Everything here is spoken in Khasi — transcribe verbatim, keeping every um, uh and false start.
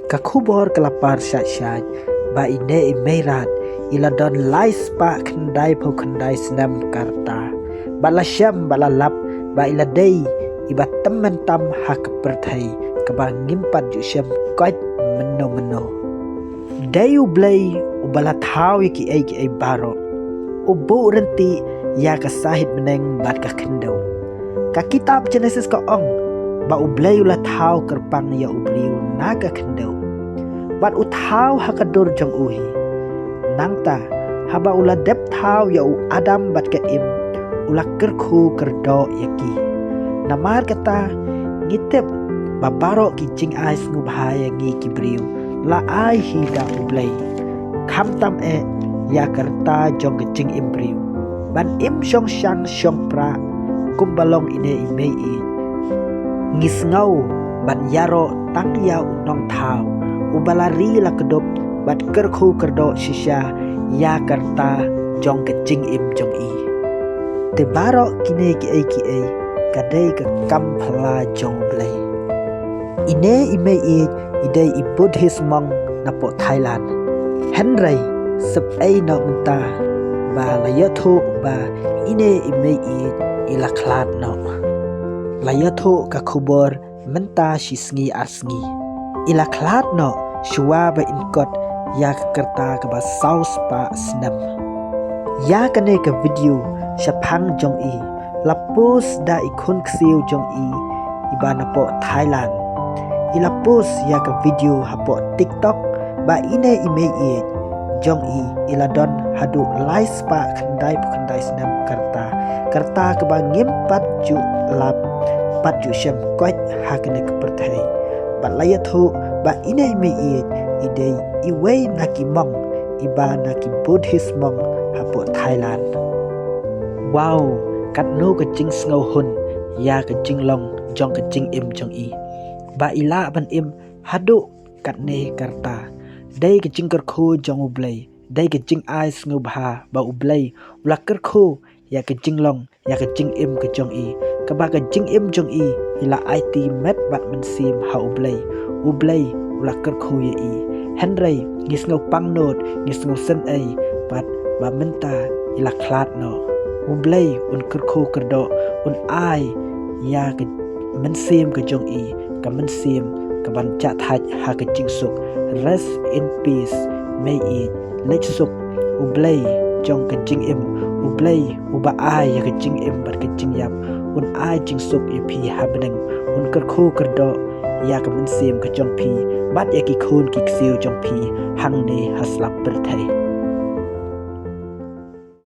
Ka khubor ka la par shait shait ba ine i Meirad i la don lai spah khyndai phew khyndai snem ka rta, bad la shem bad la lap ba i la dei iba tymmen tam ha ka pyrthei kaba ngim pat ju shem koit mynno mynno. Dei U Blei uba la thaw ïa kiei kiei baroh, u buh rynti ïa ka sahit bneng bad ka khyndew. Ka kitab Jenesis ka ong ba U Blei u la thaw kyrpang ïa u briew na ka khyndew, bad u thaw ha ka dur jong u hi. Nangta, haba u la dep thaw ïa u Adam bad ka Im, u la kyrkhu kyrdoh ïa ki. Namar kata, ngi tip ba baroh ki jingai sngewbha ïa ngi ki briew la ai hi da U Blei, khamtam eh ïa ka rta jong ka jingim briew ban im shong shang shong prah. Kumba long ine i mei ïeit, ngi sngew ban ïaroh tang ïa u Nongthaw uba la ri la kdup bad kyrkhu kyrdoh shisha ïa ka rta jong ka jingim jong i. Te baroh kine kiei kiei ka dei ka kam phylla jong U Blei. Ine i mei ïeit i dei i Buddhist monk napoh Thailand. Hynrei sep ei noh mynta ba la ïathuh ba ine i mei ïeit i la khlad noh. La ïathuh ka khubor mynta shi sngi ar sngi. I la khlad noh shuwa ba in kot ïa ka rta kaba saw spah snem. Ïa kane ka video shaphang jong i la post da i khun ksiew jong i iba napoh Thailand. I la post ïa ka video hapoh TikTok ba ine i mei ïeit jong i i la don haduh lai spah khyndai phew khyndai snem ka rta, ka rta kaba ngim pat ju lap pat ju shem koit ha kane ka pyrthei. Bad la ïathuh ba ine i mei ïeit i dei iwei na ki monk, iba na ki Buddhist monk hapoh Thailand. Wow, katno ka jingsngewhun ïa ka jinglong jong ka jingim jong i, ba i lah ban im haduh katne ka rta. Dei ka jingkyrkhu jong U Blei, dei ka jingai sngewbha ba U Blei u la kyrkhu ïa ka jinglong, ïa ka jingim ka jong i, kaba ka jingim jong i i la aiti met bad mynsiem ha U Blei. U Blei u la kyrkhu ïa i. Hynrei ngi sngew pang nud, ngi sngew sngewsynei pat ba mynta i la khlad noh. U Blei un kyrkhu kyrdoh, un ai ïa ka mynsiem ka jong i ka mynsiem kaban jah thait ha ka jingsuk. Rest in peace, mei ïeit, leit suk. U Blei jong ka jingim, U Blei uba ai ïa ka jingim bad ka jingïap, un ai jingsuk ïa phi ha bneng, un kyrkhu kyrdoh ïa ka mynsiem ka jong phi bad ïa ki khun ki ksiew jong phi hangne ha slap pyrthei.